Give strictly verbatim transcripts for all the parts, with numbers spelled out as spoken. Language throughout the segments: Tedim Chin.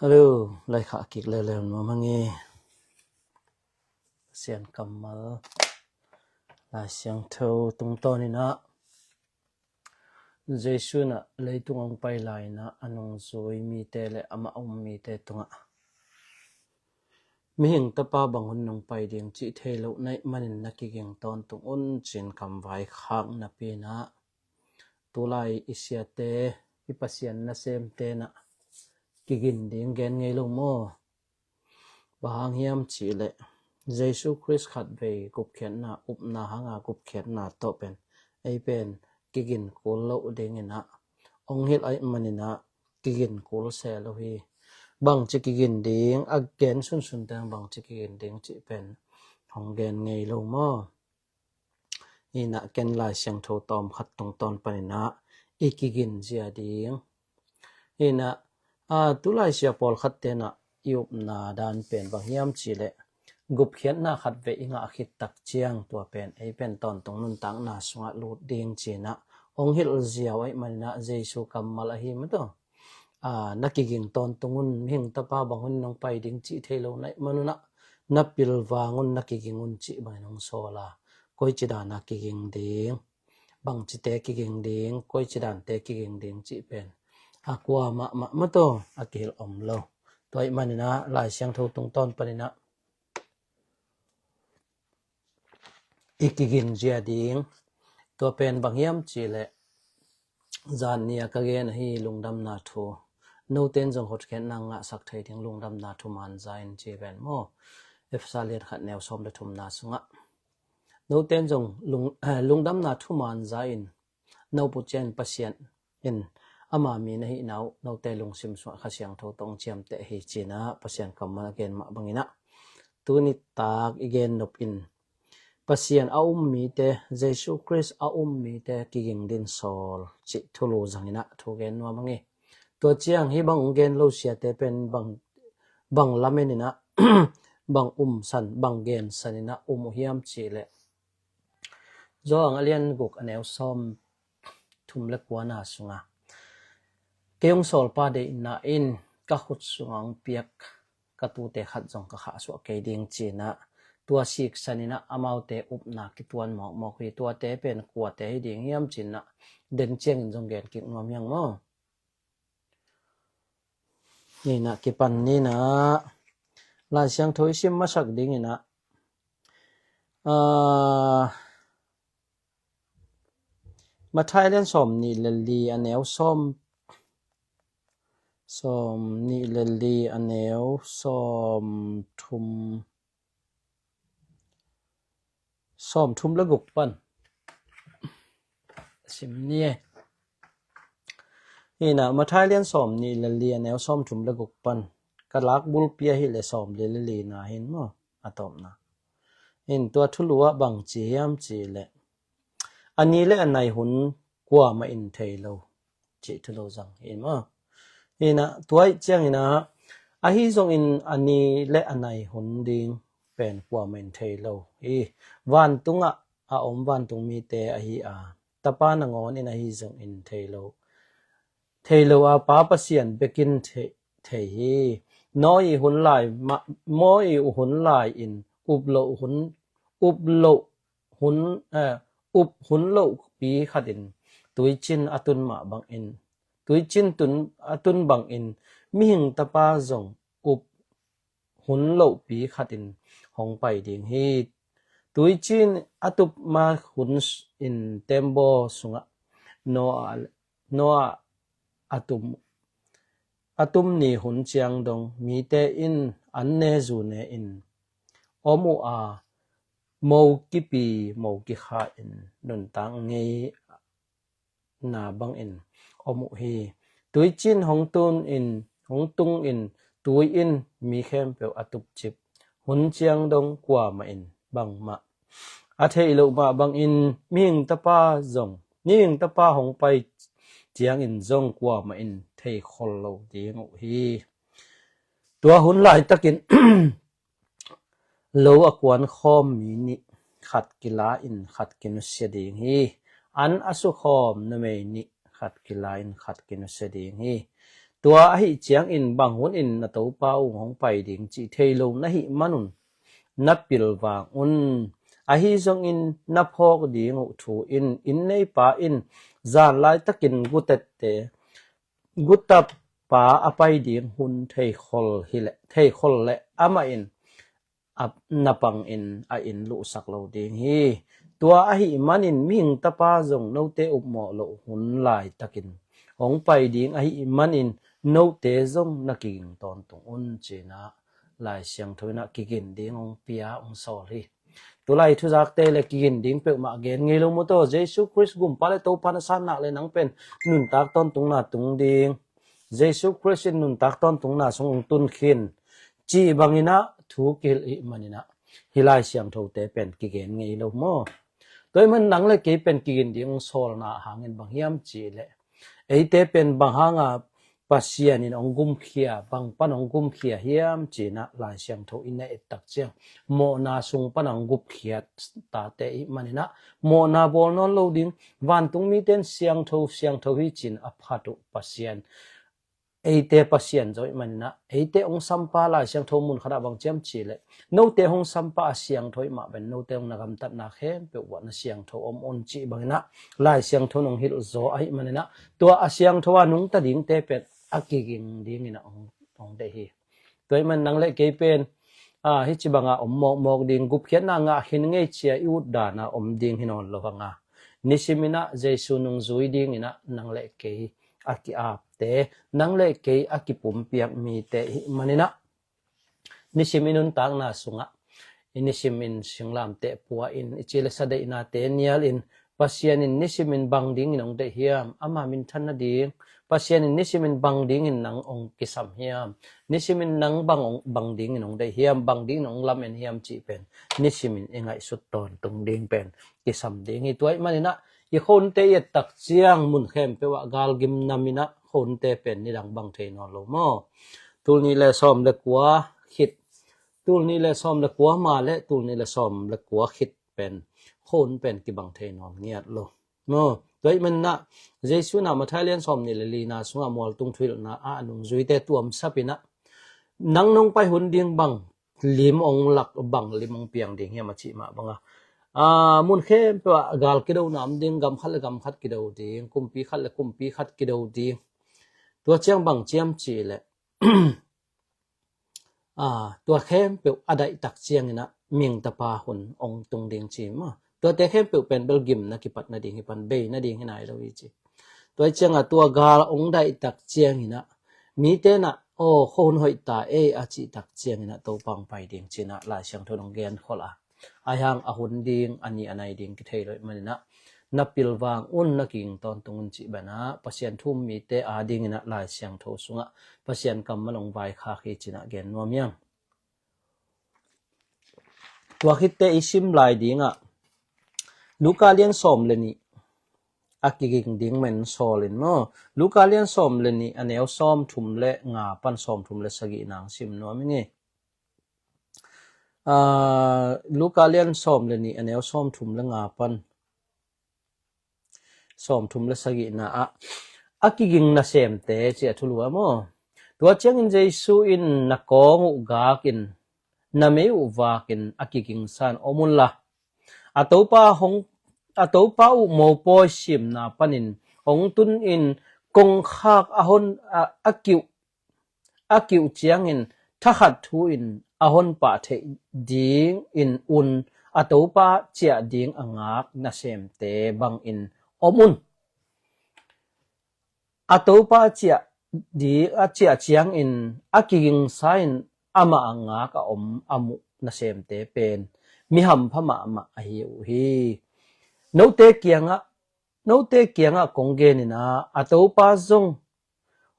Hello, laikhak kik leuleu nuam hang e. Pasian kammal, Lai Siangtho tungtawn in ah, Jesu in ah leitung hong pai lai in ah, a nungzui mite le amah um mite tungah, mihing tapa bang hun nong pai ding cih thei lo na hih manin na kiging tawntung un, ci-in kamvai khak napi in ah, tulai i siate, i Pasian nasemte in ah kigin ding gen ngei lo maw? Bang hang hiam cih leh, Jesu Khrist khatvei gupkhiatna, upna hanga gupkhiatna tawh pen, ei pen kigin kul loh ding in ah hong hilh ahih manin ah, kigin kul se lo hi. Bangci kigin ding, a gen sunsun teng bangci kigin ding cih pen hong gen ngei lo maw? Hi in ah ken Lai Siangtho tawm khat tungtawn panin ah i kigin zia ding. Hi in ah, a, tulai sia pawlkhatte in ah i upna dan pen bang hiam cih leh, gupkhiatna khatvei i ngah khit tak ciang tua pen, ei pen tawntung nuntakna sungah lut ding ci-in ah hong hilh ziau ahih manin ah Jesu kammal ahi mah tawh. A, na kiging tawntung un, mihing tapa bang hun nong pai ding cih thei lo na hih manun ah, na pilvang un, na kiging un cih bangin hong sawl a, koici dan a kiging ding, bangcite kiging ding, koici dante kiging ding cih pen a kua mahmah mah tawh a kihilh om lo. Tua ahih manin ah Lai Siangtho tungtawn panin ah i kigin zia ding. Tua pen bang hiam cih leh, zan ni a ka gen ahi lungdamna thu. Note in zong hotkhiatna ngahsak thei ding lungdamna thu man za in ci ven maw? Efesa lian khat neu sawm le thumna sungah, note in zong lung, eh, lungdamna thu man za in, no pu ciang Pasian in ama mi na hihna uh note lungsim sungah Kha Siangtho tawh hong ciamteh hi, ci-in ah Pasian kammal a gen mah bangin ah, tuni tak i gen nop in, Pasian a um mite, Jesu Khrist a um mite kiging dingin sawl, cih thulu zangin ah thu gen nuam hang e. Tua ciang hih bang hong gen lo siate pen bang, bang lamen in ah, bang umsan, bang gensan in ah um uh hiam cih leh, Johan a lian guk a neu sawm thum le kuana sunga, kei hong sawlpa deihna in ka khut sungah hong piak ka tuute khat zong ka khahsuah kei ding, ci-in ah tua siksan in ah amaute upna kituan mawkmawk hi. Tuate pen kuate hi ding hiam ci-in ah den ciangin zong gen kik nuam hi hang maw? Ni in ah kipan ni in ah, Lai Siangtho i sim masak ding in ah, ah, Matthai lian sawm nih le li a neu sawm, sawm nih le li a neu sawm thum, sawm thum le guk pan sim ni e. Hi in ah Matthai lian sawm nih le li a neu sawm thum le guk pan, ka lak bulpi ahih leh sawm li le li na hi in maw, a tawpna. Hi in tua thulu ah bang ci hiam cih leh, a ni le a nai hun kuamah in thei lo, cih thulu zang hi in maw? Hi in ah tua ahih ciangin ah, ahi zongin a ni le a nai hun ding pen kuamah in thei lo hi. Vantungah a om vantung mite ahi a, Tapa nangawn in ahi zongin thei lo, thei lo a, Pa Pasian bek in thei, thei hi. Noah hun lai mah, Noah hun lai-in up loh hun, up loh hun, eh, up hun lohpi khat in tuicin a tun mah bangin, tuicin tun, a tun bangin, mihing tapa zong up hun lohpi khat in hong pai ding hi. Tuicin a tup ma hun in tembaw sungah Noah, Noah a tum, a tum ni hun ciang dong mite in an ne zu ne in om uh a, mo kipi mo kikha in nuntak ngei na bangin om uh hi. Tuicin hong tun in, hong tung in, tui in mi khempeuh a tupcip hun ciang dong kuamah in bangmah a theih loh mah bangin, mihing tapa zong, mihing tapa hong pai ciangin zong kuamah in thei khol lo ding uh hi. Tua hun laitakin lo a kuan khawm mi nih khat kila in khat kinusia ding hi. An a sukhawm numei nih khat kila in khat kinusia ding hi. Tua ahih ciangin bang hunin na Topa ung hong pai ding cih thei lo na hih manun na pilvang un. Ahi zongin na phawk ding uh thu in inn neipa in zan laitakin gutette, gutapa a pai ding hun theikhol hileh, theikhol leh amah in a, na pangin a inn luhsak lo ding hi. Tua ahih manin mihing tapa zong note upmawh loh hun laitakin hong pai ding ahih manin note zong na kiging tawntung un, cinah Lai Siangtho inah kigin ding hong pia hong sawl hi. Tulai thuzakte le kigin ding peuhmah gen ngei lo maw taw? Jesu Khrist gumpa le Topa na sannak le nang pen nuntak tawntungna tung ding, Jesu Khrist in nuntak tawntungna sung hong tunkhin cih banginah thu kihilh ih maninah hih Lai Siangthote pen kigen ngei lo maw? Tua ih man nang le kei pen kigin ding hong sawlna hangin bang hiam cih leh, eite pen bang hanga Pasian in hong gumkhia, bang pan hong gumkhia hiam cinah Lai Siangtho in na ettak ciang mawhna sung pan hong gupkhiat tate ih maninah mawhna bawl nawn lo ding, vantung mite in siangtho, siangtho hi cin a phat uh Pasian, eite Pasian zo ih maninah eite hong sampa Lai Siangtho mun khatah bang ciam cih leh, note hong sampa a siangtho ih mah pen note hong na gamtatna khempeuh uah na siangtho om un cih banginah Lai Siangtho in hong hilh zaw ahih maninah tua a siangtho a nungta dingte pen a kiging dinginah hong, hong deih hi. Tua ih man nang le kei pen a, hici banga om mawkmawk ding, gupkhiatna ngah khin ngei cia i ut dana om ding hi nawn lo hanga, nisiminah Jesu nungzui dinginah nang le kei a ki-apte, nang le kei a kipumpiak mite ih maninah nisim i nuntakna sungah i nisimin singlamteh pua in, i ci le sa deihnate nial in, Pasian in nisimin bang dingin hong deih hiam? Ama minthan nading. Pasian in nisimin bang dingin nang hong kisam hiam? Nisimin nang bang hong, bang dingin hong deih hiam? Bang dingin hong lamen hiam cih pen nisimin i ngaihsut tawntung ding pen kisam ding hi. Tua ih maninah i khonte i ettak ciang mun khempeuh ah galgim naminah khonte pen nidang bang thei nawn lo maw? Tul nih le sawm le kua khit, tul nih le sawm le kua ma le tul nih le sawm le kua khit pen khon pen kibang thei nawn ngiat lo maw? Tua ih maninah Jesu inah Matthai lian sawm nih le lina sungah mualtung thuhilhna ah a nungzuite tuamsap inah, nang nong pai hun ding bang lim hong lak, bang lim hong piang ding hiam a cih mah banga, a, mun khempeuh ah gal kidona om ding, gam khat le gam khat kido ding, kumpi khat le kumpi khat kido ding. Tua ciang bang ciam cih leh, a, tua khempeuh a daihtak cianginah mihing tapa hun hong tung ding ci maw? Tuate khempeuh pen bel gimna kipat nading hi pan, bei nading hi nai lo hi ci. Tua ih ciangah tua gal hong daihtak cianginah mite inah, aw, khuahun hoih ta ei a cihtak cianginah Topa hong pai ding cinah Lai Siangtho in hong genkhol a, ahi hang a hun ding, a ni a nai ding kithei lo ih maninah na pilvang un, na kiging tawntung un cih banah Pasian thu um mite adinginah Lai Siangtho sungah Pasian kammal hong vaikhak hi cinah gen nuam hiang. Tua khitte i sim lai dingah Luka lian sawm le nih a kiging ding men sawl in maw? Luka lian sawm le nih a neu sawm thum le nga pan sawm thum le sagih nang sim nuam ing ei. Aa, Luka lian sawm le nih a neu sawm thum le nga pan sawm thum le sagihna ah a kiging nasemte ci a thulu a maw? Tua ciangin Jesu in na kawng uh gak in na mei uh vak in a kiging san om unla, a Topa hong, a Topa uh mopawi simna panin hong tun in kongkhak a hon, a, a kiuh a kiuh ciangin thakhat thu in a hon pah theih ding in un a Topa ciah ding a ngak nasemte bangin om un. A Topa ciah di, a ciah ciangin a kigingsa in amah a ngak a om a muh nasemte pen mi hampha mahmah ahi uh hi. Note kiangah, note kiangah kong genin ah, a Topa zong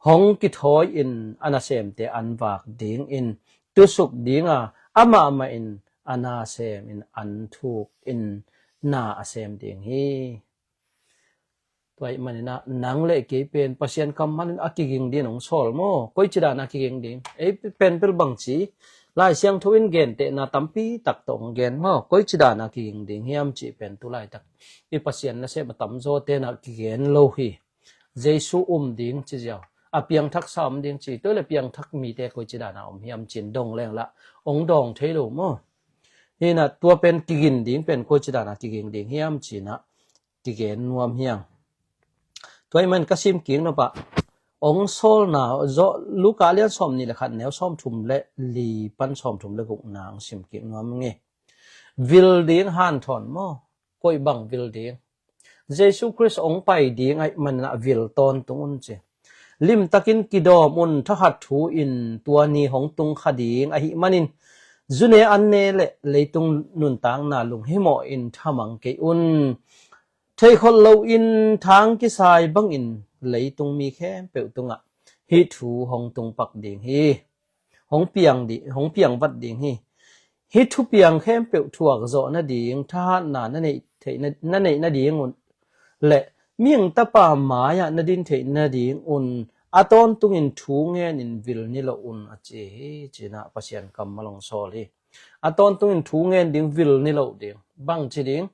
hong kithawi in a nasemte an vak dingin tusuk dinga amah mah in a nasem in an thuk in na a sem ding hi. Tua ahih manin ah nang le kei pen Pasian kammal in a kiging ding hong sawl maw? Koici dan a kiging ding? Ei pen pel bangci Lai Siangtho in gentehna tampi tak tawh hong gen maw? Koici dan a kiging ding hiam cih pen tulaitak i Pasian nasem a tamzaw ten ah kigen lo hi. Jesu um ding ci ziau, a piangthak sa om ding ci, tua le piangthak mite koi ci dana om hiam cin dong leng la ong dong thei lo maw? Hina tua pen kigin ding pen koi ci dana kiging ding hiam cina kigen nuam hiang. Tua i man ka sim kik nopah ong sawlna zawh Luka lian sawm nih le khat neu sawm thum le li pan sawm thum le gukna ong sim kik nuam nge. Vil ding hanthawn maw? Koih bang vil ding? Jesu Khrist ong pai ding ahih manin a vil tawntung un ci. Limtakin kidawm un, thakhat thu in tua ni hong tung kha ding ahih manin zune an ne le leitung nuntakna lunghimawh in thamang kei un. Theikhol loin thang kisai bangin leitung mi khempeuh tungah hih thu hong tung pak ding hi. Hong piang di, hong piang vat ding hi. Hih thupiang khempeuh thuak zawh nading thahatna na neih theih na, na neih nading un le mihing tapa mai-ah na din theih nading un a tawntungin thu ngenin vil ni lo un a ci hi. Cinah Pasian kammal ong sawl hi. A tawntungin thu ngen ding, vil ni lo ding. Bang ci ding?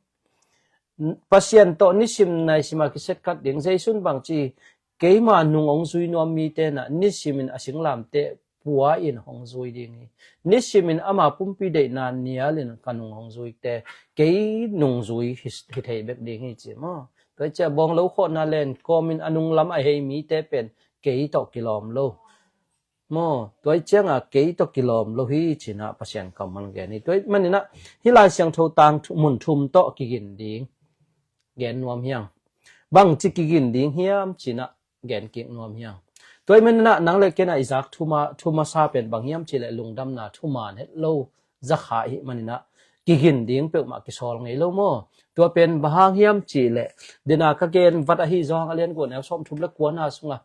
Pasian tawh nisim naisima kisetkat ding. Jesu in bang ci? Keima nung ong zui nuam mite na nisimin a singlamte pua in hong zui ding hi. Nisimin ama pumpi deihna nialin ka nung hong zuite kei nung zui hi, hi thei bek ding hi ci maw? Tua cia bawng lo khawhna len kawmin a nung lam a hei mite pen kei tawh kilawm lo. Maw, tua i cianga kei tawh kilawm lo hi cinah Pasian kammal gen hi. Tua i maninah hih Lai Siangtho tang thu, mun thum tawh kigin ding gen nuam hiang. Bang ci kigin ding hiam cinah gen kik nuam hiang. Tua i maninah nang le kenah i zak thuma, thumasa pen bang hiam cileh lungdamna thuman het lo zakha i hih maninah kigin ding peuhmah kisawl ngei lo maw? Tua pen bang hang hiam cileh dena ka gen vat ahi zawng a lian guan eu sawm thum le kuana sunga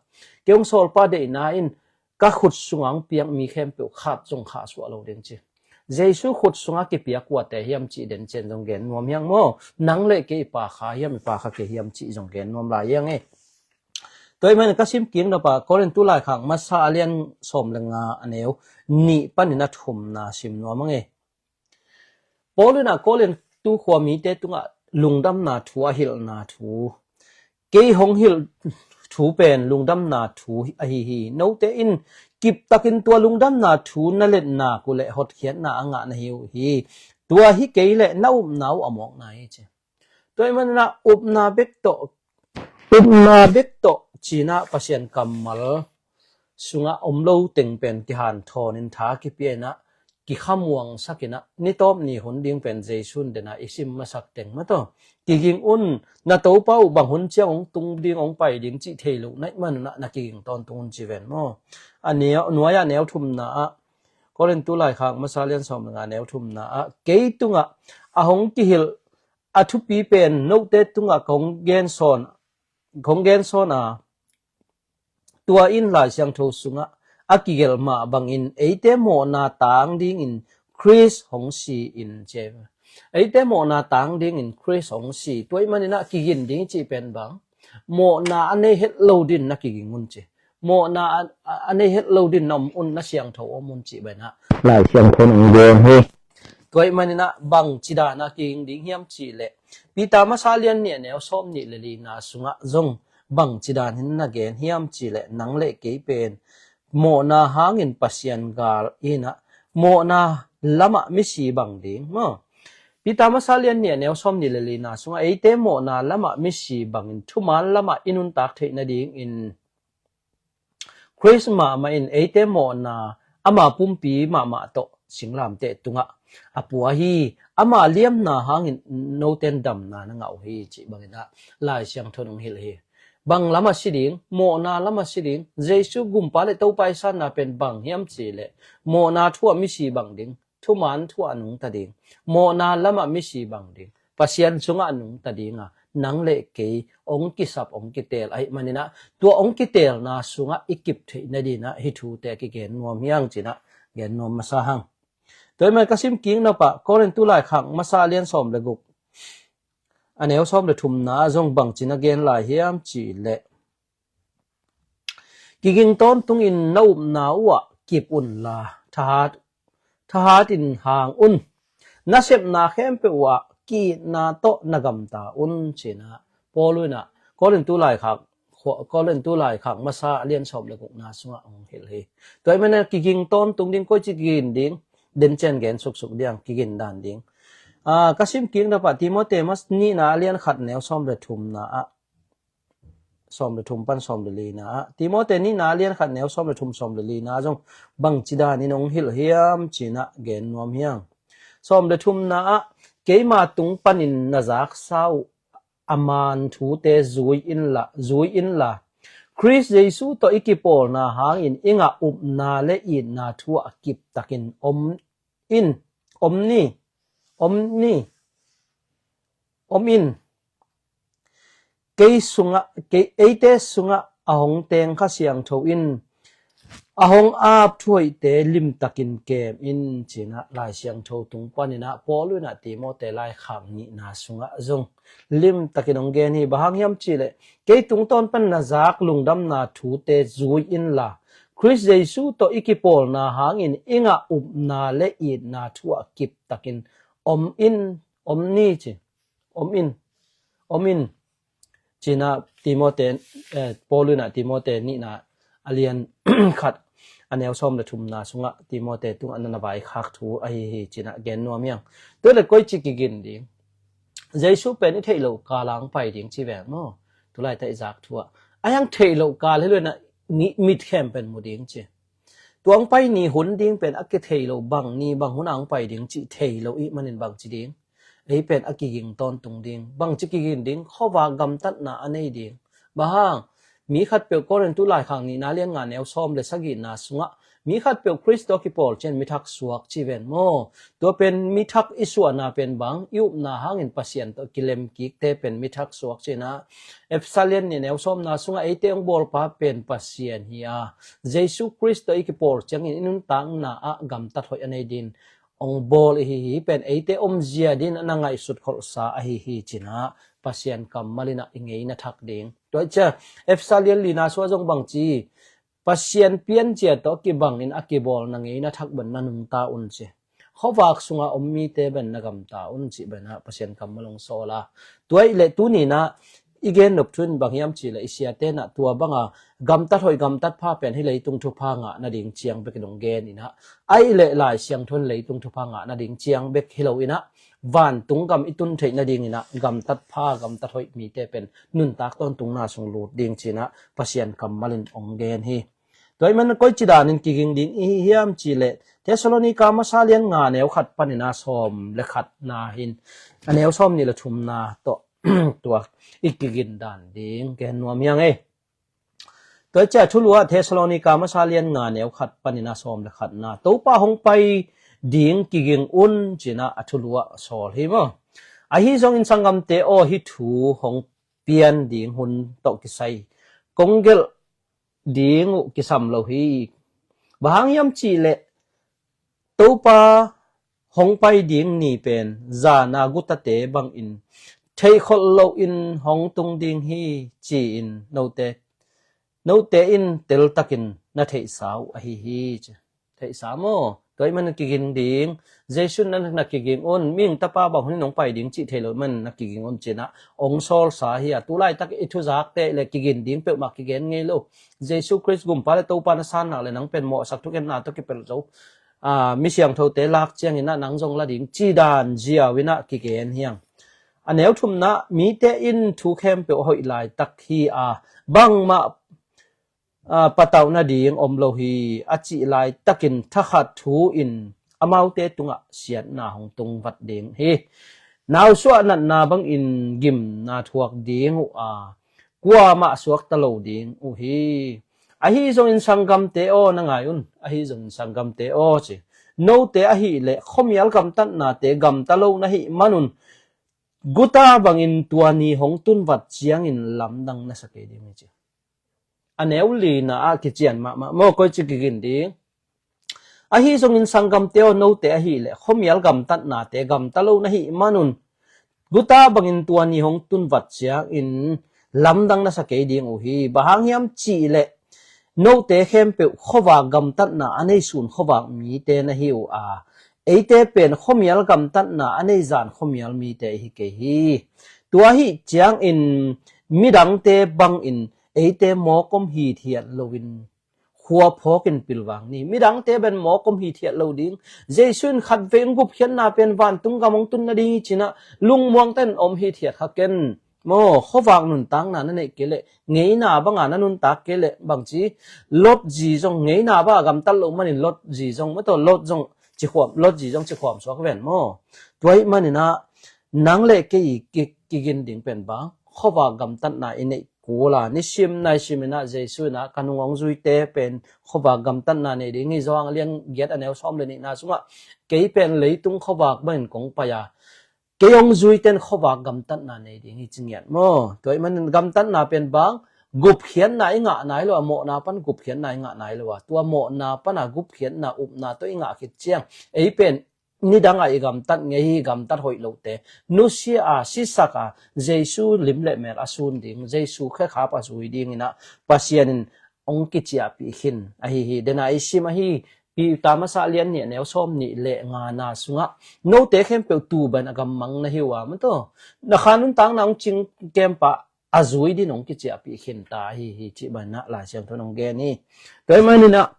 kei hong sawlpa deihna in ka khut sunga hong piak mi khempeuh khat zong khah suah lo ding ci. Jesu khut sunga kipiak kuate hiam cih den cian zong gen nuam hiang maw? Nang le kei i pa kha hiam, i pa kha kei hiam cih zong gen nuam lai hiang e. Tua i man ka sim kik nopah Korintu laikhak masa a lian sawm le nga a neu nih panin a thumna sim nuam ang e. Paul in a Korintu khua mite tungah lungdamna thu a hilhna thu, kei hong hilh thu pen lungdamna thu ahi hi. Note in kiptakin tua lungdamna thu na letna uh le hotkhiatna a ngah na hi uh hi. Tua hi kei le na upna uh a mawkna hi ci. Tua i manah upna bek tawh, upna bek tawh cinah Pasian kammal sungah om lo teng pen kihanthawn in tha kipia inah kikhamuangsak inah nitawp ni hun ding pen Jesu in denah i sim masak teng mataw kiging un. Na Topa uh bang hun ciang hong tung ding hong pai ding cih thei lo naih manunah na kiging tawntung un ci ven maw? A neu, nuai-ah neu thumna ah Korintu laikhak masa lian sawm le nga neu thumna ah kei tungah a hong kihilh a thupi pen note tungah kong gensawn, kong gensawn a tua in Lai Siangtho sungah a kigelh mah bangin eite mawhna tang dingin Khrist hong si in ci. Eite mawhna tang dingin Khrist hong si. Tua i maninah kigin ding cih pen bang mawhna a nei het lo din na kiging un ci. Mawhna a, a, a nei het lo din na om un, na siangtho om un cih banah Lai Siangtho nong gen hi. Tua i maninah bang cidana kiging ding hiam cih leh Peter masa lian nih a neu sawm nih le lina sungah zong bang cidanin na gen hiam cih leh nang le kei pen mawhna hangin Pasian gal inah mawhna lamah misi bang ding maw? Peter masa lian nih a neu sawm nih le lina sungah eite mawhna lamah misi bangin thuman lamah i nuntak theih nadingin Khrist mahmah in eite mawhna ama pumpi mahmah tawh singlamteh tungah a pua hi. Ama liamna hangin noten damna na ngah uh hi cih banginah Lai Siangtho nong hilh hi. Bang lamah si ding? Mawhna lamah si ding. Jesu gumpa le Topa i sanna pen bang hiam cih leh mawhna thu ah misi bang ding, thuman thu ah nungta ding, mawhna lamah misi bang ding, Pasian sungah nungta dinga nang le kei ong kisap ong kitel ahih maninah tua ong kitelna sungah i kip theih nadinah hih thute kigen nuam hiang cinah gen nuam masa hang. Tua i man ka sim kik nopah Korintu laikhak masa lian sawm le guk a neu sawm le thumna zong bang cina gen lai hiam cih leh kiging tawntungin na upna uhah kip unla thahat, thahatin hang un. Na sepna khempeuh uhah ki-itna tawh na gamta un cinah Paul inah Korintu laikhak Ko-, Korintu laikhak masa a lian sawm le gukna sungah hong hilh hi. Tua ahih manin kiging tawntung ding, koici kigin ding, den ciang gen suksuk ding, kigin dan ding. Ah, ka sim kik nop ah Timote mas nihna a lian khat neu sawm le thumna ah, sawm le thum pan sawm le lina ah, Timote nihna a lian khat neu sawm le thum, sawm le lina ah zong bangci danin hong hilh hiam ci-in ah gen nuam hi ing. Sawm le thumna ah, keima tung panin na zaksa uh a man thute zui inla, zui inla, Khrist Jesu tawh i kipawlna hangin i ngah upna le itna thu ah kiptakin om in, om ni, om ni, om in. Kei sungah, kei, eite sungah a hong teng Kha Siangtho in a hong ap thuhoihte limtakin kem in ci-in ah Lai Siangtho tung panin ah Paul in ah Timote laikhak nihna sungah zong limtakin hong gen hi. Bang hang hiam cih leh, kei tungtawn pan na zak lungdamna thute zui inla, Khrist Jesu tawh i kipawlna hangin i ngah upna le itna thu ah kiptakin om in, om ni ci. Om in, om in. Ci-in ah Timote, eh, Paul in ah Timote nihna a lian khat a neu sawm le thumna sungah Timote tungah na na vaikhak thu ahi hi ci-in ah gen nuam hi ing. Tua leh koici kigin ding? Jesu pen i theih loh kal ah hong pai ding ci ve maw? Tulaitak i zak thu ah, a hang theih loh kal hi lo in ah, ni mit khempeuh in mu ding ci. Tua hong pai ni hun ding pen a kithei lo, bang ni bang hun a hong pai ding cih thei lo ahih manin bangci ding? Ei pen a kiging tawntung ding. Bangci kigin ding? Khuavak gamtatna a nei ding. Bang hang? Mi khatpeuh, Korintu laikhak nihna lian nga neu sawm le sagihna sungah, mi khatpeuh Khrist tawh kipawl ciang mithak suak ci ven maw? Tua pen mithak i suahna pen bang, i upna hangin Pasian tawh kilem kikte pen mithak suak ci-in ah, Efesa lian nih neu sawmna sungah eite hong bawlpa pen Pasian hi a, Jesu Khrist tawh i kipawl ciangin i nuntakna ah gamtat hoih a nei dingin hong bawl i hi hi. Hih pen eite omzia dingin a na ngaihsut kholhsa ahi hi ci-in ah Pasian kammal in ah i ngeina thak ding. Tua hi ciang Efesa lian lina sungah zong bangci, Pasian pianzia tawh kibangin a kibawlna ngeina thak bangin na nungta un ci. Khuavak sungah om mite bangin na gamta un cih bangin ah Pasian kammal hong sawl a. Tua ahih leh tuni-in ah i gen nop thu in bang hiam cih leh, i siate in ah tua banga gamtat hoih gamtat pha pen hih leitung thupha ngah nading ciang bek in hong gen in ah, ahih leh Lai Siangtho in leitung thupha ngah nading ciang bek hi lo in ah, vantung gam i tun theih nadingin ah gamtat pha gamtat hoih mite pen nuntak tawntungna sung lut ding ci-in ah Pasian kammal in hong gen hi. Tua ahih manin koici danin kiging ding i hi hiam cih leh, Thessalonika masa lian nga neu khat panin ah sawm le khatna hi-in, a neu sawmnih le thumna tawh tua i kigin dan ding gen nuam hi ing ei. Tua hi ciang a thulu ah Thessalonika masa lian nga neu khat panin ah sawm le khatna, Topa hong pai ding kiging un ci-in ah a thulu ah sawl hi maw? Ahi zongin sanggamte aw, hih thu hong pian ding hun tawh kisai kong gelh ding uh kisam lo hi. Bang hang hiam cih leh, Topa hong pai ding ni pen zan a gutate bangin theihkholh loin hong tung ding hi ci-in note, note in teltakin na theihsa uh ahi hi ci. Theihsa maw? Tua ahih manin kiging ding. Jesu in na, na kiging un. Mihing Tapa bang hun in hong pai ding cih thei lo ahih manin na kiging un ci-in ah hong sawlsa hi a. Tulaitak i thuzakte leh kigin ding peuhmah kigen ngei lo. Jesu Khrist Gumpa le Topa na san nak leh nang pen mawhsak thukhenna tawh kipelh zo. Ah, mi siangthote lak ciangin ah nang zong la ding ci dan ziau in ah kigen hi ing. A neu thumna, mite in thu khempeuh a hoih laitak hi a, bangmah, ah, patauh nading om lo hi, a cih laitakin thakhat thu-in amaute tungah siatna hong tung vat ding hi. Nausuah natna bangin gimna thuak ding uh a, kuamah suakta lo ding uh hi. Ahi zongin sanggamte aw, na ngai un. Ahi zongin sanggamte aw ci. Note ahih leh khuamial gamtatnate gamta lo na hih manun, guta bangin tua ni hong tun vat ciangin lamdang na sa kei ding hi ci. A neu lina ah kician mahmah maw, koici kigin ding? Ahi zongin sanggamte aw, note ahih leh khuamial gamtatnate gamta lo na hih manun, guta bangin tua ni hong tun vat ciangin lamdang na sa kei ding uh hi. Bang hang hiam cih leh, note khempeuh khuavak gamtatna a nei sun khuavak mite na hi uh a, eite pen khuamial gamtatna a nei zan khuamial mite i hi kei hi. Tua ahih ciangin midangte bangin eite mawk om hithiat loin khua phawkin pilvang ni. Midangte pen mawk om hithiat lo ding. Jesu in khatvei hong gupkhiatna pen vantung gam hong tun nading hi ci-in ah lungmuang takin om hithiat kha ken. Maw, khuavak nuntakna na neih kei leh, ngeina banga na nuntak kei leh, bangci, Lot zi zong, ngeina banga gamtat loh manin Lot zi zong, mataw, Lot zong ci khuam, Lot zi zong ci khuam suak ven maw. Tua ahih manin ah, nang le kei i ki, kigin ding pen bang, khuavak gamtatna i neih kul a, nisim naisim in ah Jesu in ah ka nung hong zuite pen khuavak gamtatna nei ding hi. Johan a lian giat a neu sawm le nihna sungah, kei pen leitung khuavak bangin kong pai a, kei hong zuite in khuavak gamtatna nei ding hi ci ngiat maw. Tua ahih manin gamtatna pen bang, gupkhiatna i ngah nai lo a, mawhna pan gupkhiatna i ngah nai lo a, tua mawhna pana gupkhiatna upna tawh i ngah khit ciang, ei pen nidangah i gamtat ngei hi. Gamtat hoih lote nusia a, sisak a, Jesu lim le mel a sun ding, Jesu khekhap a zui dingin ah Pasian in hong kiciahpih khin ahi hi. Dena i sim ahi, Peter masa lian nih a neu sawm nih le ngana sungah, note khempeuh tuu bangin a gammang na hi uh a, mataw, na kha nuntakna hong cing kempa a zui dingin hong kiciahpih khin ta ahi hi, cih bangin ah Lai Siangtho in hong gen hi. Tua ahih manin ah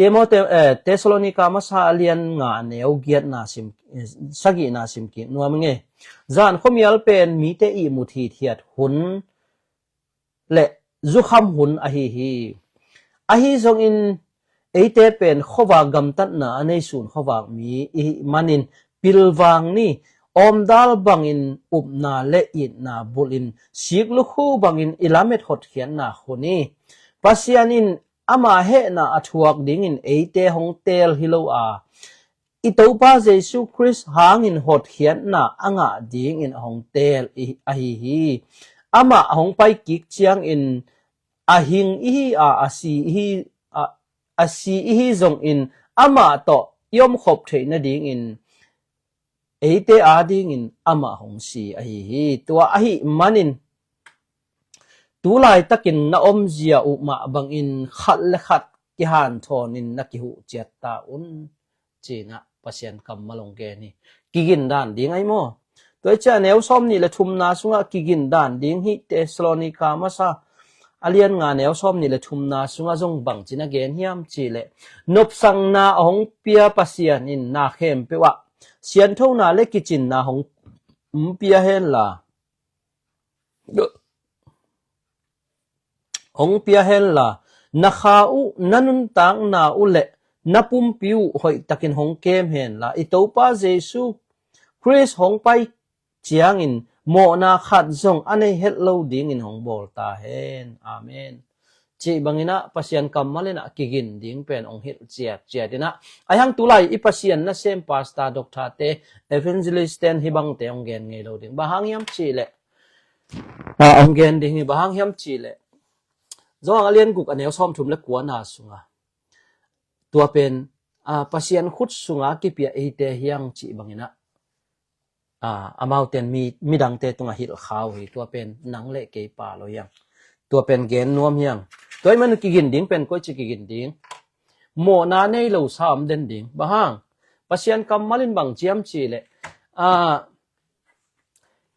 Timote, eh, Thessalonika masa a lian nga a neu giatna sim, eh, sagihna sim kik nuam ing e. Zan khuamial pen mite ihmut hithiat hun le zukham hun ahi hi. Ahi zongin eite pen khuavak gamtatna a nei sun khuavak mi i hih manin pilvang ni. Awmdal bangin upna le itna bulhin, sik lukhu bangin i lamet hotkhiatna hun hi. Pasian in ama hehna a thuak dingin eite hong teel hi lo a, i Topa Jesu Khrist hangin hotkhiatna a ngah dingin a hong teel i, ahi hi. Amah a hong pai kik ciangin a hing i hi a, a si i hi a, a si i hi zongin amah tawh i omkhop theih nadingin eite adingin amah hong si ahi hi. Tua ahih manin tu laitakin na omzia uh mah bangin khat le khat kihanthawnin na kihuh ciat ta un, ci-in ah Pasian kammal hong gen hi. Kigin dan ding ahi maw. Tua hi ciang a neu sawm nih le thumna sungah kigin dan ding hi. Thessalonika masa a lian nga neu sawm nih le thumna sungah zong bangci na gen hiam cih leh, nopsakna a hong pia Pasian in na khempeuh ah sianthona le kicinna hong pia henla, hong pia henla, na kha uh, na nuntakna uh le na pumpi uh hoihtakin hong kem henla, i Topa Jesu Khrist hong pai ciangin mawhna khat zong a nei het lo dingin hong bawl ta hen. Amen. Cih bangin ah Pasian kammal in ah kigin ding pen hong hilh ciatciat in ah, ahi hang tu lai i Pasian nasem pastor, doctor te, evangelist ten hih bangte hong gen ngei lo ding. Bang hang hiam cih leh, ah, hong gen ding hi. Bang hang hiam cih leh, Johan a lian guk a neu sawm thum le kuana sunga, tua pen, ah, Pasian khut sunga kipia eite hi hang cih bangin ah, ah, amaute in mi, midangte tungah hilh kha uh hi. Tua pen nang le kei pha lo hi hang. Tua pen gen nuam hi hang. Tua ahih manin kigin ding pen koici kigin ding? Mawhna nei lo sa om den ding. Bang hang? Pasian kammal in bang ci hiam cih leh, ah,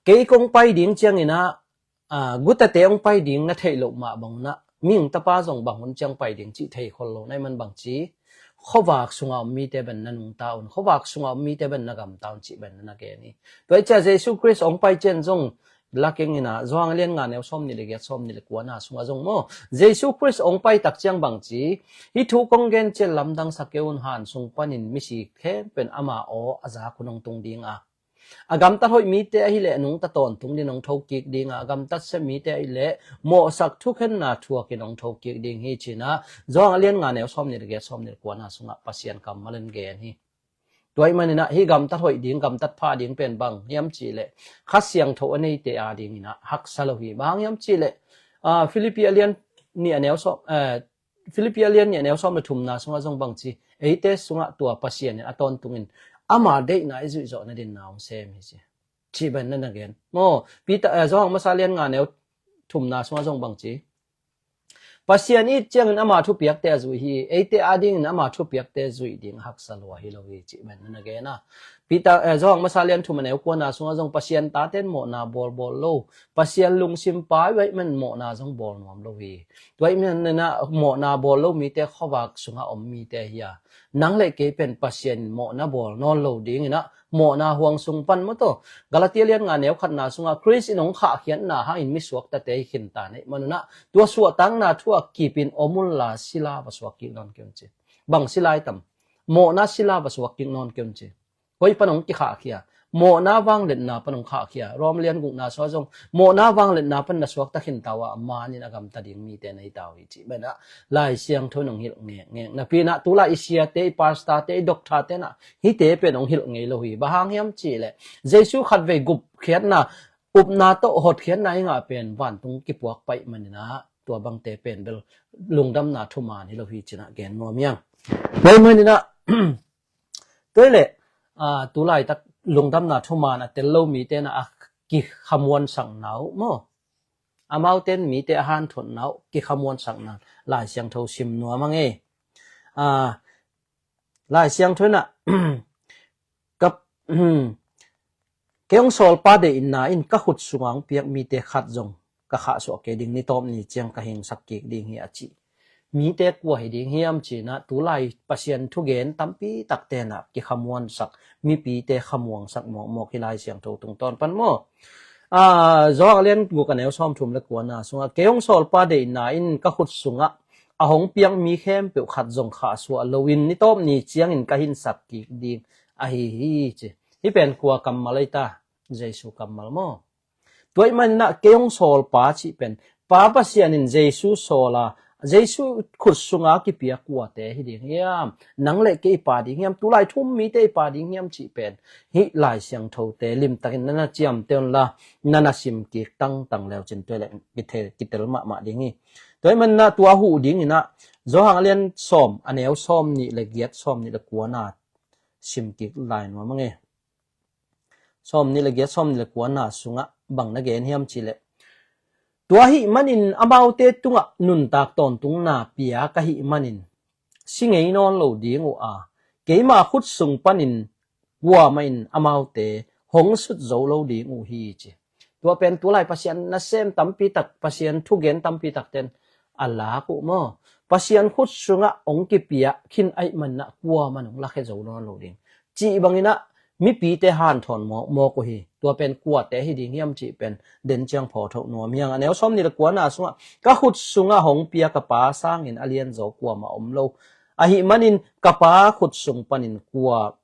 kei kong pai ding ciangin ah, ah, gutate hong pai ding na theih loh mah bang un ah, Mihing Tapa zong bang hun ciang pai ding cih thei khol lo. Na hih man bangci, khuavak sunga om mite bangin na nungta un, khuavak sunga om mite bangin na gamta un cih bangin na gen hi. Tua hi ciang Jesu Khrist hong pai ciang zong, la keng in ah, Johan a lian nga neu sawm nih le giat, sawm nih le kuana sungah zong maw, Jesu Khrist hong pai tak ciang bangci, hih thu kong gen ciang lamdang sa kei un, han sung panin misi khempeuh in ama aw a zak hun hong tung ding a, a gamtat hoih mite ahih leh a nungta tawntung dingin hong thokik ding a, a gamtat sem mite ahih leh mawhsak thukhenna thuakin hong thokik ding hi, ci-in ah Johan a lian nga neu sawm nih le giat, sawm nih le kuana sungah Pasian kammal in gen hi. Tua ahih manin ah hih gamtat hoih ding, gamtat pha ding pen bang hiam cih leh, Kha Siangtho a neite adingin ah haksa lo hi. Bang hang hiam cih leh, ah, Philippi a lian nih a neu sawm, eh, Philippi a lian nih a neu sawm le thumna sungah zong bangci, eite sungah tua Pasian in a tawntungin ama deihna i zuih zawh nadingin na hong sem hi ci, cih bangin na gen. Maw, Peter, eh, Johan masa lian nga neu thumna sungah zong bangci, Pasian it ciangin ama thupiakte a zui hi, eite adingin ama thupiakte zuih ding haksa lua hi lo hi cih man na gen a. Peter, eh, Johan masa lian thum a neu kuana sungah zong Pasian taten mawhna bawlbawl lo, Pasian lungsim pai uh ahih man mawhna zong bawl nuam lo hi. Tua ahih man na mawhna bawl lo mite khuavak sungah om mite hi a, nang le kei pen Pasian in mawhna bawl nawn lo dingin ah mawhna huang sung pan maw taw. Galatia lian nga neu khatna sungah Khrist in hong khahkhiatna hangin mi suaktate hi khinta neih manun ah tua suahtakna thu a kipin om unla sila va suak kik nawn kei un ci. Bang sila i tam? Mawhna sila va suak kik nawn kei un ci. Koi pan hong kikhahkhia? Mawhna vangliatna pan hong khahkhia. Rom lian gukna sungah zong mawhna vangliatna pan na suakta khinta uh a, a manin a gamta ding mite na hi ta uh hi cih man ah Lai Siangtho in hong hilh ngekngek napi-in ah tulai i siate, i pastorte, i doctorte in ah hihte pen hong hilh ngei lo hi. Bang hang hiam cih leh Jesu khatvei gupkhiatna, upna tawh hotkhiatna i ngah pen vantung kipuak pai manin ah tua bangte pen bel lungdamna thuman hi lo hi ci-in ah gen nuam hi hang. Tua ahih manin ah tua hi leh, ah, tulaitak lungdamna thuman a tel lo mite in ah a kikhamuansakna uh maw, amaute in mite a hanthotna uh kikhamuansakna Lai Siangtho sim nuam hang e. Ah, Lai Siangtho in ah ka, hmm, kei hong sawlpa deihna in ka khut sungah hong piak mite khat zong ka khahsuah kei ding, ni tawp ni ciang ka hingsak kik ding hi a ci mite kua hi ding hiam ci-in ah tulai Pasian thugen tampi takte in ah kikhamuansak, mipite khamuangsak mawkmawk hi Lai Siangtho tungtawn pan maw. Ah, Johan lian guk a neu sawmthum le kuana sungah kei hong sawlpa deihna in ka khut sungah a hong piak mi khempeuh khat zong khahsuah loin ni tawp ni ciangin ka hingsak kik ding ahi hi ci. Hih pen kua kammal ei ta? Jesu kammal maw. Tua ahih manin ah kei hong sawlpa cih pen Pa Pasian in Jesu sawl a, Jesu khut sunga kipiak kuate hi ding hiam? Nang le kei i pa ding hiam? Tulai thu-um mite i pa ding hiam cih pen hih Lai Siangthote limtakin na na ciamteh unla, na na sim kik tangtang le uh cin tua hi leh kitel, kitel mahmah ding hi. Tua ahih manin ah tua huh dingin ah Johan a lian sawm a neu sawmnih le giat, sawmnih le kuana sim kik lai nuam hang e. Sawmnih le giat, sawmnih le kuana sungah bang na gen hiam cih leh, tua ahih manin amaute tungah nuntak tawntungna pia ka hih manin si ngei nawn lo ding uh a, keima khut sung panin kuamah in amaute hong sut zo lo ding uh hi ci. Tua pen tulai Pasian nasem tampi tak, Pasian thugen tampi takte in a lak uh maw. Pasian khut sungah hong kipiak khin ahih manin ah kuamah in hong lakhia zo nawn lo ding cih bangin ah mipite hanthawn mawkmawk uh hi. Tua pen kuate hi ding hiam cih pen den ciang phawk tho nuam hi hang. A neu sawmnih le kuana sungah ka khut sungah hong piak ka Pa sangin a lianzaw kuamah om lo. Ahih manin ka Pa khut sung panin kua,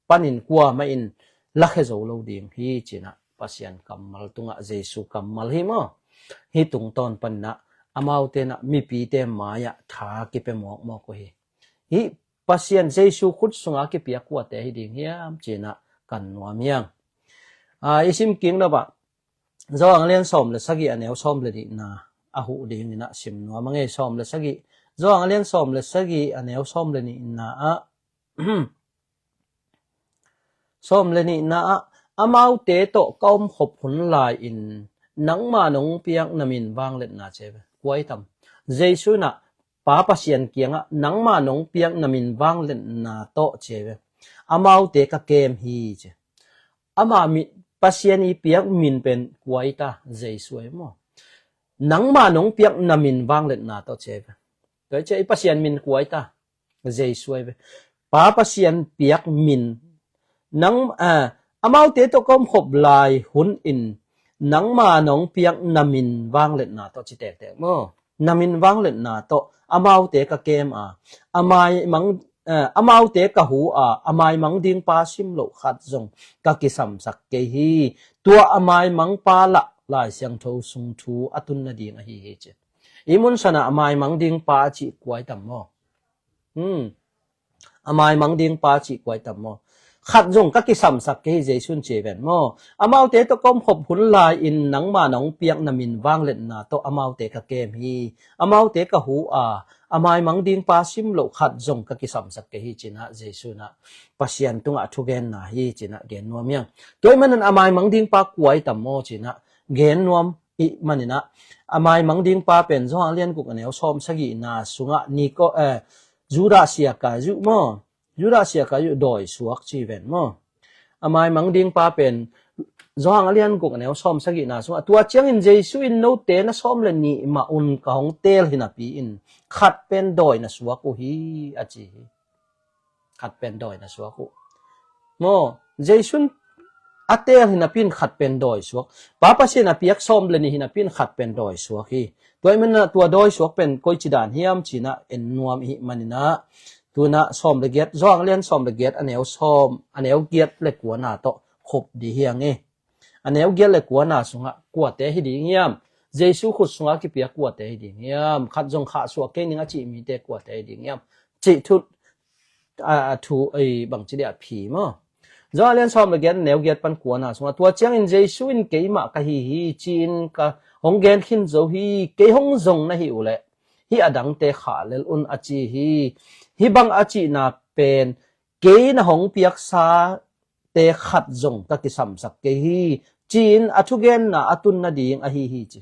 panin kuamah in lakhia zo lo ding hi ci-in ah Pasian kammal tungah Jesu kammal hi maw. Hih tungtawn panin ah amaute in ah mipite mai-ah tha kipia mawkmawk uh hi. Hih Pasian Jesu khut sunga kipiak kuate hi ding hiam ci-in ah kan nuam hi hang. Ah, i sim kik nop ah Johan a lian sawm le sagih a neu sawm le nihna a huh dingin ah sim nuam hang e. Sawm le sagih, Johan a lian sawm le sagih a neu sawm le nihna ah, sawm le nihna ah, amaute tawh ka omkhop hun lai-in nangma nong piak na min vangliatna ci ve. Kua i tam? Jesu in ah Pa Pasian kiangah nangma nong piak na min vangliatna tawh ci ve. Amaute ka kem hi ci. Ama mi, Pasian i piak min pen kua i ta? Jesu ahi maw. Nangma nong piak na min vangliatna tawh ci ve. Tua hi ci a i Pasian min kua i ta? Jesu ahi ve. Pa Pasian piak min. Nang, ah, amaute tawh ka omkhop lai hun in nangma nong piak na min vangliatna tawh ci tektek maw. Na min vangliatna tawh amaute ka kem a, a maimang, eh, amaute ka hu a, a maimang ding pa sim loh khat zong ka kisamsak kei hi. Tua a maimang pa lah Lai Siangtho sung thu a tun nading ahi hi ci. I mun sanah a maimang ding pa a cih kua i tam maw? Hmm. A maimang ding pa cih kua i tam maw? Khat zong ka kisamsak kei hi, Jesu in ci ven maw. Amaute tawh ka omkhop hun lai-in nangma nong piak na min vangliatna tawh amaute ka kem hi. Amaute ka hu a, a maimang ding pa sim loh khat zong ka kisamsak kei hi ci-in ah Jesu in ah Pasian tungah thugenna hi ci-in ah gen nuam hi hang. Tua ahih manin a maimang ding pa kua i tam maw ci-in ah gen nuam Ahih maninah a maimang ding pa pen Johan lian guk a neu sawm sagihna sungah Niko, eh, Judah siaka zuh maw? Judah siaka zuh dawi suak ci ven maw? A maimang ding pa pen Johan a lian guk a neu sawm sagihna sungah, tua ciangin Jesu in, "Note na sawm le nih mah un ka hong teel hi napi in khat pen dawi na suak uh hi," a ci hi. Khat pen dawi na suak uh. Maw, Jesu in a teel hi napi in khat pen dawi suak. Pa Pasian a piak sawm le nih hi napi in khat pen dawi suak hi. Tua ahih maninah tua dawi suak pen koici dan hiam cinah en nuam i hih maninah, tunah sawm le giat, Johan lian sawm le giat a neu sawm, a neu giat le kuana tawh khup dih hiang hi. A neu giat le kuana sungah kuate hi ding hiam? Jesu khut sungah kipiak kuate hi ding hiam? Khat zong khahsuah kei ning a cih mite kuate hi ding hiam? Cih thu, a, a thu ei bangci dia phi maw? Johan lian sawm le giat a neu giat pan kuana sungah, tua ciangin Jesu in, "Keimah ka hi hi, ci-in ka hong gen khin zo hi. Kei hong zong na hi uh leh hih a dangte khah lel un," a ci hi. Hih bang a cihna pen, "Kei na hong piaksate khat zong ka kisamsak kei hi," ci-in a thugenna a tun nading ahi hi ci.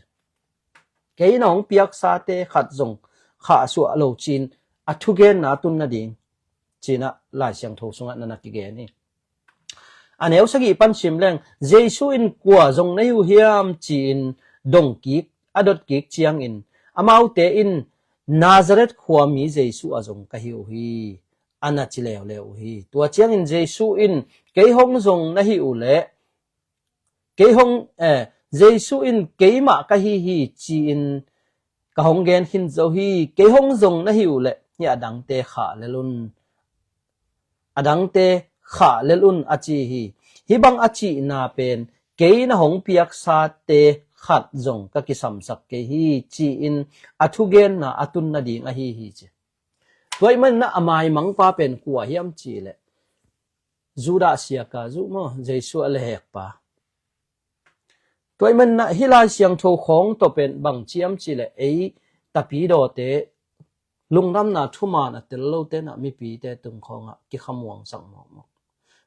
"Kei na hong piaksate khat zong khahsuah lo," ci-in a thugenna a tun nading cinah Lai Siangtho sungah na na kigen hi. A neu sagih pan sim leng, Jesu in, "Kua zong na hi uh hiam?" ci-in dong kik, a dot kik ciangin, amaute in, "Nazareth khuami Jesu a zong ka hi uh hi," a na ci leuleu uh hi. Tua ciangin Jesu in, "Kei hong zong na hi uh leh, kei hong, eh, Jesu in, 'Keimah ka hi hi,' ci-in ka hong gen khin zo hi. Kei hong zong na hi uh leh hih a dangte khah lel un, a dangte khah lel un," a ci hi. Hih bang a cihna pen, "Kei na hong piaksate khat zong ka kisamsak kei hi," ci-in a thugenna a tun nading ahi hi ci. Tua ahih maninah a maimang pa pen kua hiam cih leh, Judah siaka zuh maw, Jesu a lehhekpa. Tua ahih maninah hih Lai Siangtho khawng tawh pen bang ci hiam cih leh, ei tapidawte lungdamna thuman a tel lote inah mipite tung khawngah kikhamuangsak mawkmawk.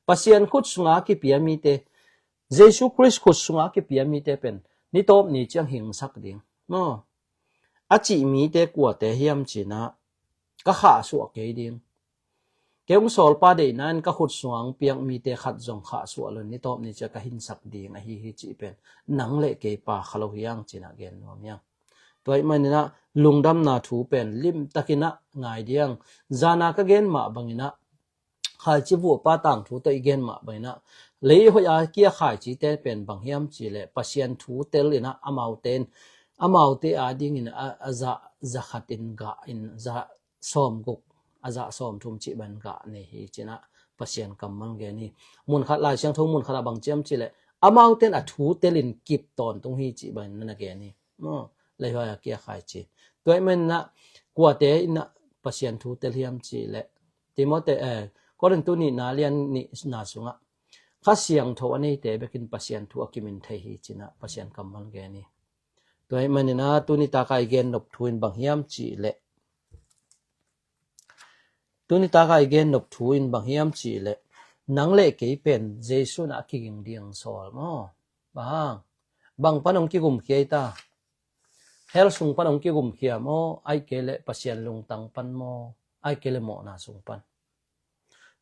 Pasian khut sungah kipia mite, Jesu Khrist khut sungah kipia mite pen nitawp ni ciang hingsak ding maw? A cih mite kuate hiam cinah, "Ka khahsuah kei ding. Kei hong sawlpa deihna in ka khut sungah hong piak mite khat zong khahsuah lo in nitawp ni ciang ka hinsak ding ahi hi," cih pen nang le kei pa kha lo hiang cinah gen nuam hiang. Tua ahih maninah lungdamna thu pen limtakinah ngai diang. Zana ka gen mah banginah, khaici vuahpa tangthu tawh i gen mah banginah, lei hoih a kia khaicite pen bang hiam cih leh, Pasian thu tel inah amaute in, amaute adingin a, a zah, zah khat in gah in, zah sawmguk, a zah sawmthum cih bang gah nei hi cinah Pasian kammal gen hi. Munkhat Lai Siangtho munkhat ah bang ci hiam cih leh, amaute in a thu tel in kip tawntung hi cih bang na na gen hi. Maw, lei hoih a kia khaici. Tua ahih maninah kuate inah Pasian thu tel hiam cih leh, Timote, eh, Korintu nihna lian nihna sungah, Kha Siangtho a neite bekin Pasian thu a kimin thei hi cinah Pasian kammal gen hi. Tua ahih maninah tuni taka i gen nop thu in bang hiam cih leh, tuni taka i gen nop thu in bang hiam cih leh, nang le kei pen Jesu inah a kiging ding sawl maw? Bang hang? Bang pan hong kigumkhia i ta? Hell sung pan hong kigumkhia maw, ahih kei leh Pasian lungtang pan maw, ahih kei leh mawhna sung pan?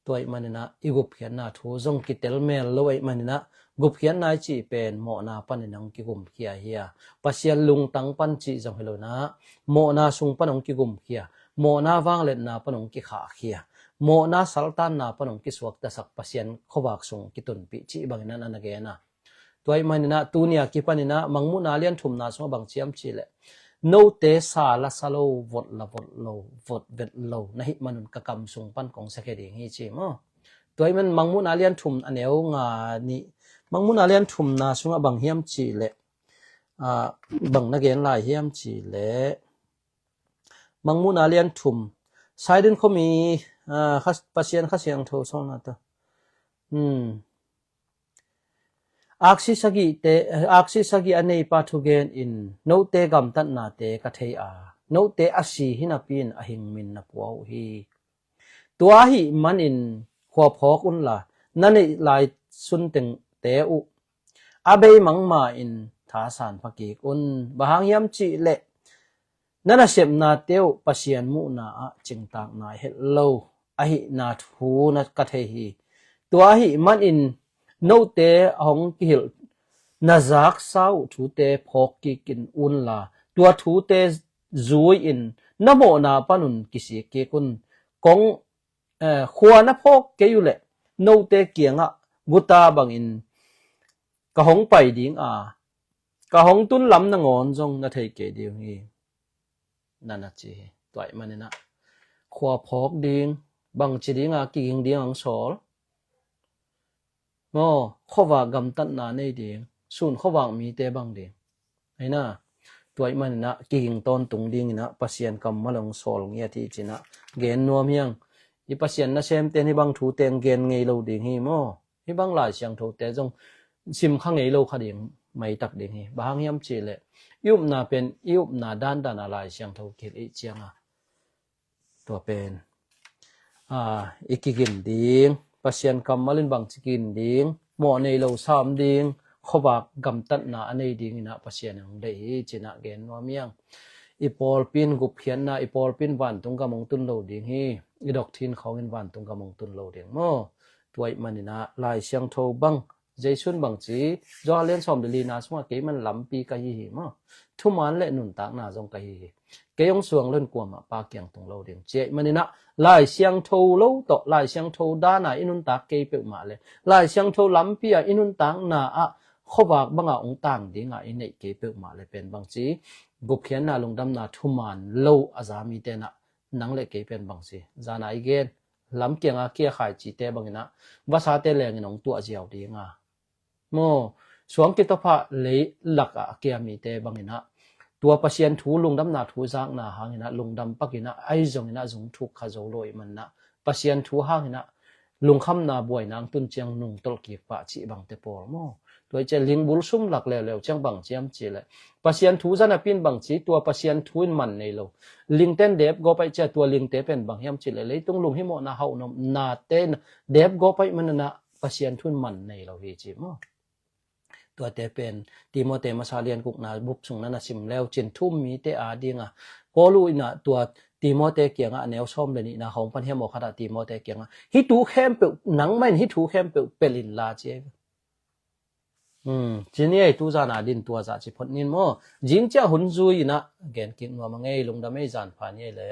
Tua ahih maninah i gupkhiatna thu zong kitel mel lo ahih maninah, gupkhiatna i cih pen mawhna panin hong kigumkhia hi a, Pasian lungtang pan cih zong hi lo inah, mawhna sung pan hong kigumkhia, mawhna vangliatna pan hong kikhahkhia, mawhna saltanna pan hong kisuaktasak Pasian khuavak sung kitunpih cih bangin na na gen a. Tua ahih maninah tuni a kipaninah Mangmuhna lian thumna sungah bang ci hiam cih leh, note sa la sa lo, vot la vot lo, vot vet lo na hih manun ka kam sung pan kong sakhia ding hi ci maw? Tua ahih man Mangmuhna lian thum a neu nga nih, Mangmuhna lian thumna sungah bang hiam cih leh, ah, bang na gen lai hiam cih leh, Mangmuhna lian thum, Saidin khuami, ah, Kha-, Pasian Kha Siangtho sawlna ta. Hmm. Aksi sagihte, aksi sagih a neipa thugen in, note gamtatnate ka thei a, note a si hi napi in a hing min na pua uh hi. Tua ahih manin khuaphawk unla, na neih lai suntengte uh a bei mangma in, thasan pha kik un. Bang hang hiam cih leh na nasepnate uh Pasian muhna ah cingtak nai het lo ahihna thu na ka thei hi. Tua ahih manin note a hong kihilh na zaksa uh thute phawk kik in unla, tua thute zui-in na mawhna panun kisik kik un. Kong, eh, khua na phawk kei uh leh note kiangah guta bangin ka hong pai ding a, ka hong tun lam nangawn zong na thei kei ding hi, na na ci hi. Tua ahih manin ah khua phawk ding, bangci ding a kiging ding ang sawl maw? Khuavak gamtatna nei ding, sun khuavak mite bang ding. Ahi na, tua ahih manin ah kiging tawntung dingin ah Pasian kammal hong sawl ngiat hi ci-in ah gen nuam hi ing. I Pasian nasemte in hih bang thute gen ngei lo ding hi maw? Hih bang Lai Siangthote zong sim kha ngei lo kha ding, maitak ding hi. Bang hang hiam cih leh i upna pen i upna dandan a Lai Siangtho kihilh i hih ciang a, tua pen, a, i kigin ding, Pasian kammal in bangci kigin ding, mawh nei lo sam ding, khuavak gamtatna a nei dingin ah Pasian in hong deih hi ci-in ah gen nuam hi ing. I pawlpi in gupkhiatna, i pawlpi in vantung gam hong tun lo ding hi. I doctrine khawng in vantung gam hong tun lo ding maw? Tua ahih manin ah Lai Siangtho bang, Jesu in bangci, Johan lian sawm le lina sungah kei man lampi ka hi hi maw? Thuman le nuntakna zong ka hi hi. Kei hong suang lo in kuamah Pa kiang tung lo ding, ci ahih manin ah Lai Siangtho lo tawh, Lai Siangtho dan a i nuntak kei peuhmah leh, Lai Siangtho lampi a i nuntakna ah khuavak bang a hong tang ding a i neih kei peuhmah leh pen bangci, gupkhiatna, lungdamna thuman lo a za mite in ah nang le kei pen bangci, zan a i gen, lam kiang a kia khaici te bangin ah vasate lengin hong tuah ziau ding a, maw, suang kitawpah lei lak ah a kia mite bangin ah, tua Pasian thu, lungdamna thu zakna hangin ah lungdam pakin ah, ahi zongin ah zung thuk kha zo lo ahih manin ah, Pasian thu hangin ah lungkhamna buaina hong tun ciang nungtolh kik pah cih bangte pawl maw? Tua ahih ciang lingbul sum lak leuleu ciang bangci hiam cih leh, Pasian thu za napi in bangci, tua Pasian thu in man nei lo. Lingte in dep gawp ahih ciang tua lingte pen bang hiam cih leh, leitung lunghihmawhna hauhnopnate in dep gawp ahih manin ah Pasian thu in man nei lo hi ci maw? Tuate pen Timote masa lian gukna bup sung na na sim leu cin, thu um mite ading a, Paul in ah tua Timote kiangah a neu sawm le nihna khawng pan hiam aw khat ah Timote kiangah, hih thu khempeuh, nangmah in hih thu khempeuh pelh inla ci hi. Hmm, ci ni ei, tu zan a din tua zah ci phot ning maw? Zing ciang hun zui in ah gen kik nuam ing ei, lungdam ei, zan pha ni ei le.